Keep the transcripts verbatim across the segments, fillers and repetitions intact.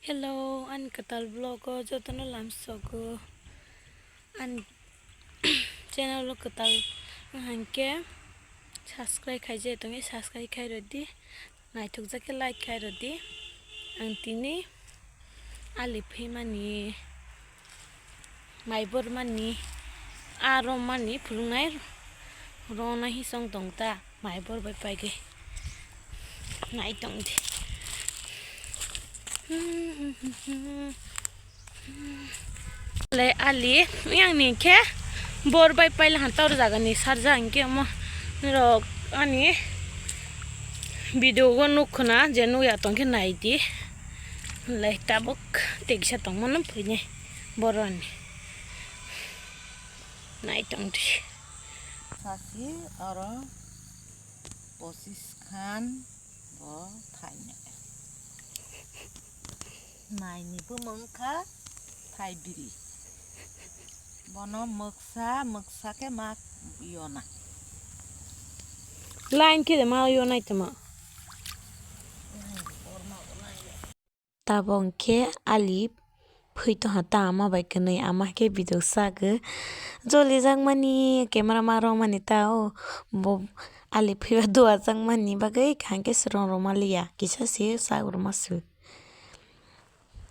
Hello, ani kwtal vlog o jotono lamsogo. Ani channel o kwtal wng hwnkhe subscribe khaijak tongwi, subscribe khai rwdi. Naithokjak khe like khai rwdi. Ang tini ali phimani, mai bormani, a romani phulungnai rona hisong tong ta, mai bor bai paigwi nai tong di. Le ali yang ni khe bor bai paila han tor jaga ni sarja hwnkhe omo rok ani video o nuk khna je nuk ya tong khe nai di. Le tabuk teksa tong mano phai ni boro ni nai tong di. Sasi oro pochis khan bo thainai. Naini bumung kha thaibiri. Bono moksa, moksa khe ma yona. Line khe ma yonai tama. Tabok khe ali phwi tongha ta ama bai kwnwi, ama khe video sagwi jolijakmani camera ma romani ta o bo ali phwiba duajakmani bagwi kaham khe swrwng rwmaliya kisa se sak rwma se.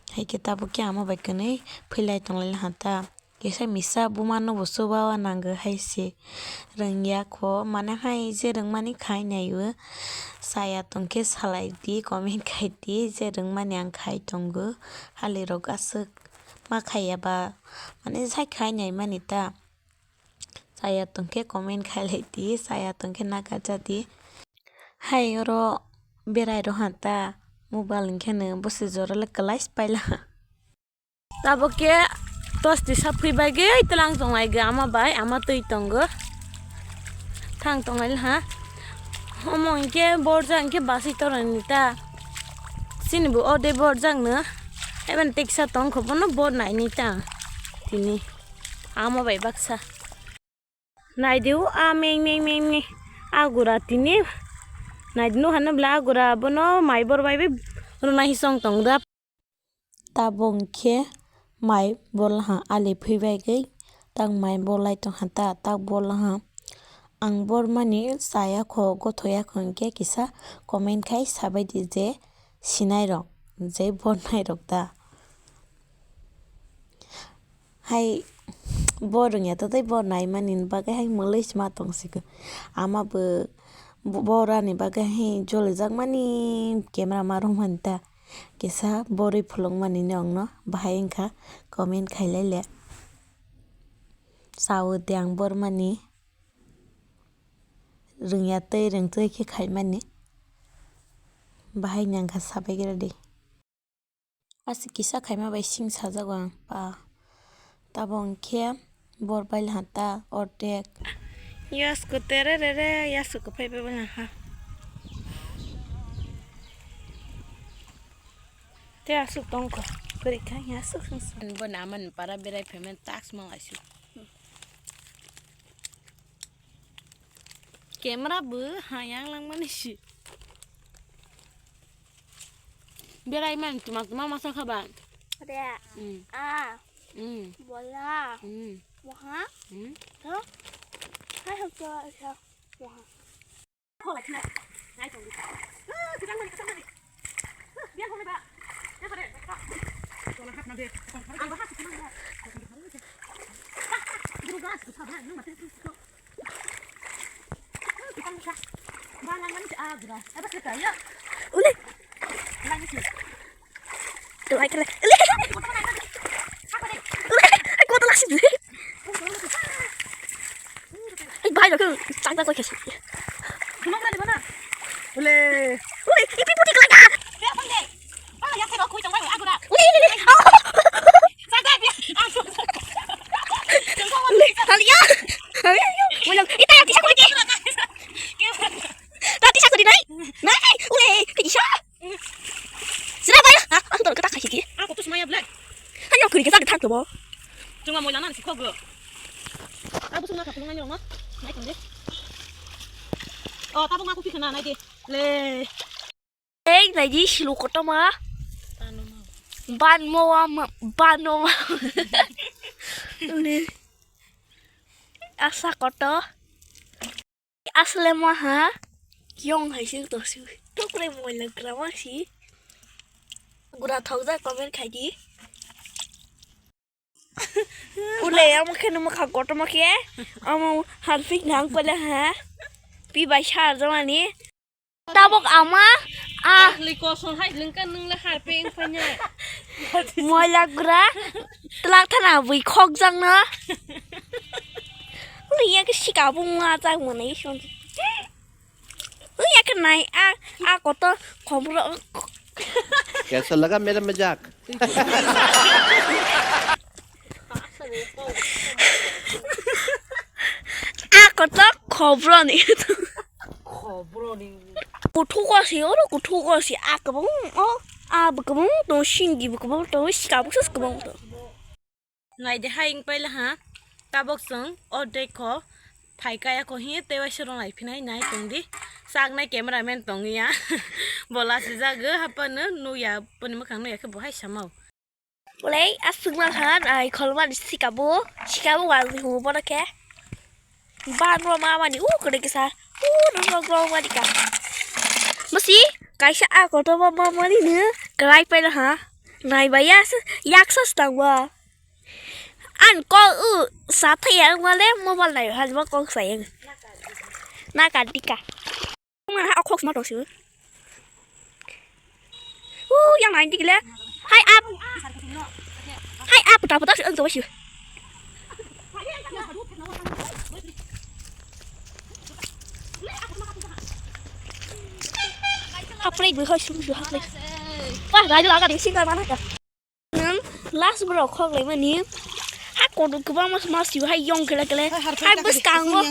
Hai khe tabuk khe ama bai kwnwi phwilai tonglai laha ta. Kisa misa buma no bo chubawa nango hai se rwngya kho, mane hai je rwngmani khai nai o. Chaya tong khe salai di, comment khai di, je rwngmani ang khai tongo. Hali rok aswk ma khaiya ba, mane sai khai nai mani ta. Chaya tong khe comment khai lai di, chaya tong khe nakarja di. Hai oro berai rw ha ta, mobile hwnkhe no bwswk jora le kwlai se paila. Tabuk khe tosti sapri bagwi tlang tonglai gwi ama bai, ama twi tongo. Thang tonglai ha. Omo hwnkhe borjak hwnkhe baswi torani ta. Chini bo ode borjak no. Ebani teksa tongkho bono bor naini ta. Tini ama bai baksa. Naidi o a meng meng meng meng. Agura tini. Naidi no hano bla agura bono mai bor bai bai runa hisong tong da. Tabuk khe mai bolaha ali phwi bagwi tak mai bolai tongha ta, tak bolaha ang bormani chaya kho gothoya kho hwnkhe kisa comment khai sabai di je sinai rok je bornai rok ta. Hai bor rwngya ta tei bor naimani bagwi hai mwlwi se ma tong siko ama bo borani bagwi hai jolijakmani camera ma rwngmani ta. Kisa borwi phulukmani nokno bahai wngkha comment khailai le. Chawi de ang bormani rwngya tei rwngtwi khe khaimani bahai nangkha sabai gra di. Aswk kisa khaima bai sing sajago ang pa. Tabuk hwnkhe bor bai laha ta ordek. Yasku tere re re, yasku kwphai bai laha. Te aswk tongkha, kwrwi kha, yaswk sung sung. Bo naman para berai phaimani task ma laisuk. Camera bo hayang langmani si. Berai man tuma tuma masa khaba. Re. Mm. A. Mm. Bola. Mm. Waha. Mm. To. Hai hok to sa. Waha. Ule. Tuh, ai kena. Ule. Ule. Ai, kuat lah sih, ule. Ai, bahaya ke. Cang, cang, cang, cang. Ule. Ule, ipi putih kelaka. Ule, ule, ule. Oh. Ule, halia. Halia, yo. Ule, ita yang kisah kulit. Tadi saya sedih, naik. Naik, ule, kisah. Sira bai, ha, ang dor kata khai ki. Ako to smaya black. Hayo kuri ke sa thang to bo. Chunga moila nan si khogo. Abo sung na ka pulung nani rong ma. Nai tong de. Oh, tabuk ma ku pi khana nai de. Le. Ei, nai di silu kotoma. Tano ma. Banmo wa ma, banmo wa. Asa koto. Asle ma ha. Yong hai sing to si. Tokre moila grama si. Gura thok ja comment khai di. Ule, amo khe nung mwkhang kotorma khe, amo harpik nang pole ha. Pi bai sar jomani. Tabok ama, a. Ahli koson hai lengka nung le harpik phanya. Moila gura, tlak thana bui khok jang no. Ule, ya ke sika bung ma jang mane son. Ui, ya ke nai, a, a kotor khobro. कैसा लगा मेरा मजाक? A kotor khobro ni. Khobro ni. Kuthuk o si, oro kuthuk o si, a kwbang o, a bo kwbang tong, singgi bo kwbang tong, sika bo kwbang tong. Naidi hai wng paila ha, tabok chwng o dei kho phai kaya kho hi tei waisa rw nai phinai nai tong di. Chaknai cameraman tong ya. Bo lachijagw haphano nukya, boni mwkhang nukya khe bo hai sama o. Bolai aswk ma kha nai kholmani sika bo, sika bo wal ni humo bono khe. Ban rw ma mani u kwrwi kisa, u rw rw mani ka. Masi kaisa a kotor ma ma mani nw kwlai paila ha. Nai ba ya, yaksa se tang ba. An kok u sa thai ya wngmale mobile nai hajma kok sa yang. Na ka dika. Ma ha khok sma tong si. U yang nai dikle. Hai ap. Hai ap ta pata ang jawa si. Haplai bu hoi su su haplai. Wah, gai la ka ding sing ka mana ka. Nang last bro khok lai mani. Ha kodo kwbangma sma sibo hai yong kele kele. Hai bwskango.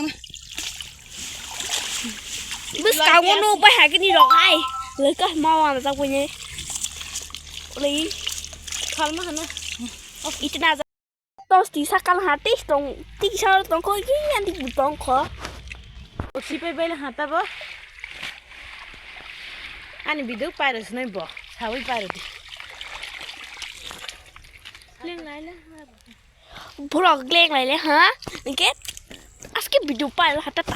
Bwskango no bai ha kini rok hai. Leka ma wan jak bune. Olei. Khalma hana. Itna ja. Tos ti sakal ha tis tong. Ti sa tong kho ki yan ti tong kho. Sipai bele ha tabo. Ani biduk pairo sinai bo. Sawi pairo di. Leng lai le ha. Borok leng lai le ha. Engke aske video pairo ha tata.